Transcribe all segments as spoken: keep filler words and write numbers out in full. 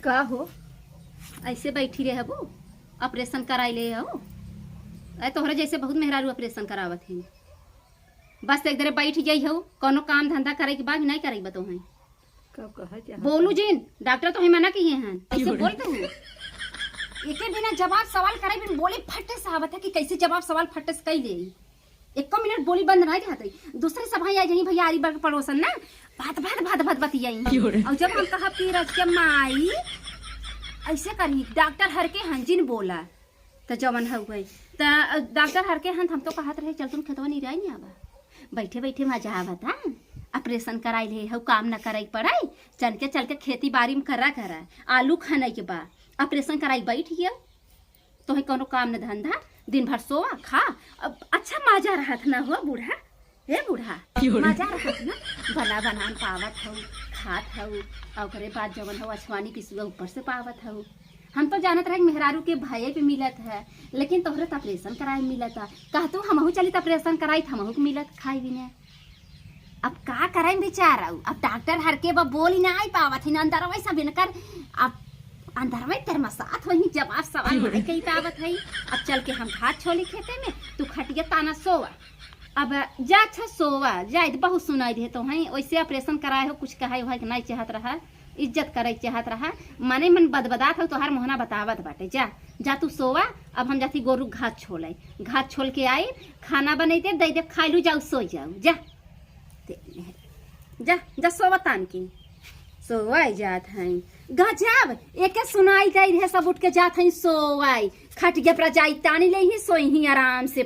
का हो, ऐसे बैठी रहे हबू? ऑपरेशन कराई ले हो? अरे, तोहरे जैसे बहुत मेहरारू ऑपरेशन करावत हैं। बस एक दरे बैठ गई हो, कोनो काम धंधा करे के बाद नहीं करे बा तोहें। का कहा चाहत बोलू है? जिन, डॉक्टर तोहें मना किए हैं, ऐसे बोल दू। एके बिना जवाब सवाल करे बिन बोली फट से आवत है कि कैसे जवाब सवाल फट से कई ले। एको मिनट बोली बंद ना रहत है। दूसरे सभाई आ जाई भैया, आरी बड़ पड़ोसन ना, बात, बात, बात, बात बतियाई। और जब हम कहब कि रज के माई, ऐसे करी, डॉक्टर हर के हंजिन बोला, त जवन हउए, त डॉक्टर हर के हंत हम तो कहत रहे, "चल तुम खेतवा निराई नहीं आवा।" बैठे बैठे मजा आवत है, ऑपरेशन कराई ले, हउ काम न करे के पड़े, चल के, चल के खेती बारी में करा, करा, आलू खने के बा, ऑपरेशन कराई बैठ गया। तोहे कोनो काम न धंधा, दिन भर सोवा, खा। अब अच्छा मजा रहत न हो बूढ़ा, हे बूढ़ा, क्यों रे? मजा रहत न, बना बनान पावत हऊ, खात हऊ, और ओकरे बाद जवन हऊ अछवानी पिसुआ ऊपर से पावत हऊ। हम तो जानत रहे कि मेहरारू के भये पे मिलत है, लेकिन तोहरे त ऑपरेशन कराए मिलत है। कहतू हमहू चली त ऑपरेशन कराई, त हमहू के मिलत खाई बिने। अब का करे बेचारा, अब डॉक्टर हर के बा बोली ना आई पावत ही ना, अंदर वैसा बिनकर अब अंदर में तेर मसात होई, जवाब सवाल नहीं कही पावत है। अब चल के हम घास छोली खेते में, तू खटिया ताना सोवा। अब जा अच्छा सोवा, जा, इत बहुत सुनाई दे तो हैं, वैसे ऑपरेशन कराए हो, कुछ कहे हो कि नहीं चाहत रहा, इज्जत करे चाहत रहा, मने मन बदबदात हो, तोहार मोहना बतावत बाटे। जा, जा तू सोवा, अब हम जाती गोरू घास छोले, घास छोल के आई, खाना बनैते दे दे, खाई लू, जाऊ सो जाऊ, जा। ते-, जा, जा सोवा तान के। सोवाई जात हैं। गजब, एके सुनाई दे रहे, सब उठ के जात हैं सोवाई। खटिया पर जाई तानी ले ही सोई ही आराम से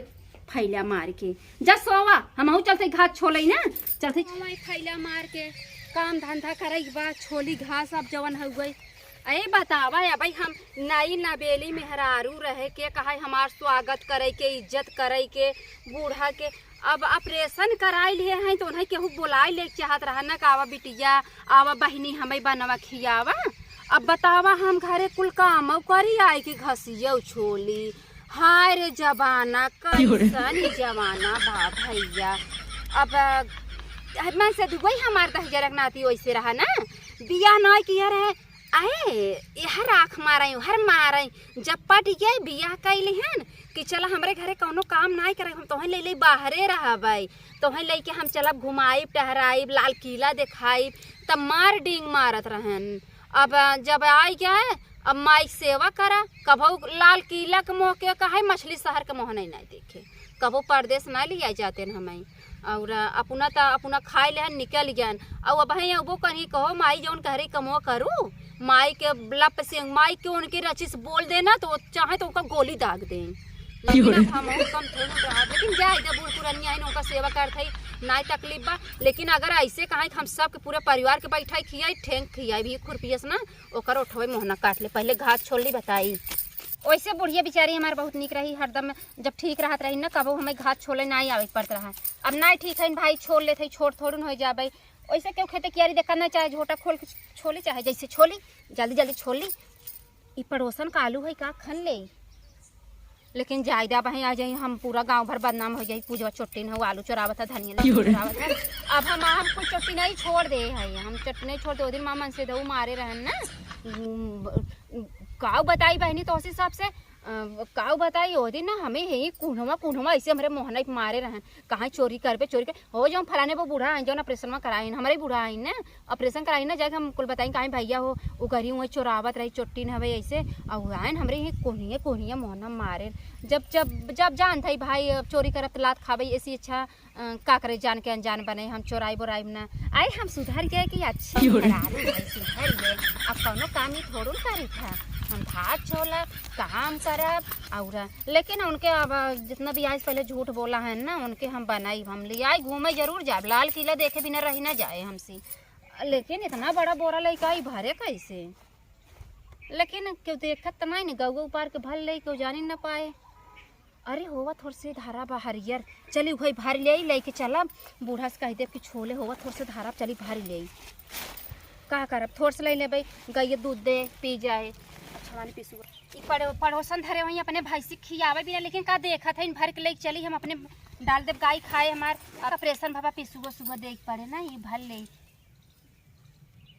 फैला मार के। जा सोवा, हमहू चलते घास छोले ना, चलते। सोवाई फैला मार के, काम धंधा करे के बा, छोली घास अब जवन हो गई। अरे बतावा, अब हम नई नबेली मेहरारू रहे के कहे हमार स्वागत करे के, इज्जत करे के, बूढ़ा के अब ऑपरेशन कराई लिए हैं, तो उन्हें केहू बोलाई ले चाहत रहा ना, का आवा बिटिया, आवा बहिनी, हमें बनवा खियावा। अब बतावा, हम घरे कुल काम करी, आई कि घसिया छोली। हाय रे जमाना, क्यों रे? कैसन ई जमाना बा भैया। अब, अ, मन से दुबई हमार दहिजरक नाती वैसे रहा ना, बियाह नहीं किया रहे, अहे, एहर आँख मारई, ओहर मारई। जब पट गए, बियाह कइली हन कि चला हमरे घरे कौनो काम नाई करे, हम तोहे ले ले बाहरे रहबै, तोहे लेके हम चलब घुमाइब, टहराइब, लाल किला देखाइब, तब मार डींग मारत रहन। अब जब आई गए, अब माई सेवा करा, कभऊ लाल किला के मोह के कहे, मछली शहर के मोह नहीं, नहीं देखे। कबो परदेस ना लिया जाते न हमें। और अपना त अपना खाए लेहन निकल गयन। और अब हैं अबो कहीं कहो, माई जौन कह रही कमो करू, माई के लप से, माई के उनके रचिस बोल देना तो चाहे तो उनका गोली दाग दें। लेकिन अब हम कम थोड़ी रहा, लेकिन जाए दे, बूढ़ पुरनिया है, उनका सेवा करत है, ना तकलीफ बा। लेकिन अगर ऐसे कहें कि हम सबके पूरे परिवार के बैठाई खियाई, ठेंग खियाई भी खुरपियस ना, ओकर उठवे मोहना काट ले। पहले घास छोल ली बताई। वैसे बुढ़िया बेचारी हमार बहुत निक रही, हरदम जब ठीक रहत रही ना, कबो हमें घास छोले ना आवे के पड़त रहा। अब ना ठीक है भाई, छोल लेत है, छोट थोड़न हो जाबे। वैसे केहू खेते कियारी देखा ना, चाहे झोटा खोल के छोली, चाहे जैसे छोली, जल्दी जल्दी छोली। ई पड़ोसन का आलू है का खन ले, लेकिन जायदा बहे आ जाई, हम पूरा गांव भर बदनाम हो जाई। पूजवा चोट्टी न हो, आलू चोरावत है, धनिया लहसुन चोरावत है। अब हम, हम कुछ चोट्टी नहीं छोड़ दे है, हम चोट्टी नहीं छोड़ दे। ओ दिन मामा से दऊ मारे रहन ना, उम, ब-, काऊ बताई बहनी, तो उस हिसाब से, अ, काऊ बताई, ओ दिन ना हमें यही कुन्हवा, कुन्हवा ऐसे हमरे मोहना पे मारे रहन, कहाँ चोरी करबे, चोरी कर, हो जौन फलाने वो बूढ़ा है, जौन ऑपरेशन में कराइन, हमरे बूढ़ा है ना, ऑपरेशन कराइन ना, जाके हम कुल बताई, कहाँ भैया हो, उ गरी हुए चोरावत रही, चोट्टी न हवे ऐसे, और आइन हमरे ही कोहनिया, कोहनिया मोहना मारे। जब, जब, जब जान था भाई, अब चोरी करत लात खावे, ऐसी अच्छा, अ, का करे, जान के अनजान बने, हम चोराई बोराई ना। आई हम सुधर गए कि अच्छी क्यों रे? मेहरारू है, सुधर गए। अब कौनो काम ही थोड़ू करे था, हम भात छोला काम करब, और लेकिन उनके अब जितना भी आज पहले झूठ बोला है ना, उनके हम बनाई, हम ले आई, घूमे जरूर जाब, लाल किला देखे बिना रही ना जाए हमसे। लेकिन इतना बड़ा बोरा लइका आई भरे कैसे? लेकिन केहू देखत त नहीं न, गौवा उपार के भर ले, केहू जानी न पाए। अरे होवा थोड़ से धारा बा हरियर, चली उहई भर ले, लेके चला, बूढ़ा से कह देब कि छोले होवा थोड़ से धारा, चली भर ले। का करब, थोड़ से ले लेबै, गइया दूध दे, पी जाए। अच्छा, वाली पीसू। ई पड़ो-, पड़ोसन धरे वहीं अपने भैंसी खियावे बिना, लेकिन का देखत है, भर के लेके चली, हम अपने डाल देब गाय खाए हमार। अब ऑपरेशन भवा पीसुआ सुबह देख पड़े ना, ये भर ले।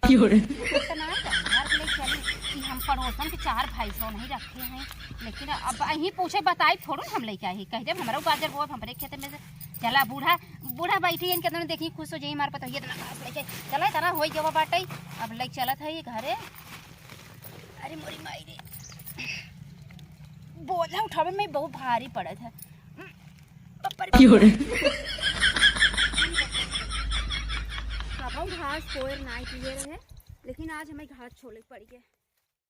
क्यों रे? इतना है, भर के लेके चली। पड़ोसन के चार भैंसो नहीं रखे हैं, लेकिन अब यहीं पूछे बताई थोड़ो न हम लेके आई, कह देब हमरो गाजर बोब हमरे खेते में से। चला बूढ़ा, बूढ़ा बैठी है, इनके दोनों देखी खुश हो जाई हमार पतोहिया इतना घास लेके। चला इतना होई गवा बाटे, अब लेके चलत है ये घरे। अरे मोरी माई रे, बोझा उठावे में बहुत भारी पड़त है। पप्पर की हो रे? कबहू घास कोयर नाई किए रहे, लेकिन आज हमें घास छोले पड़ गए।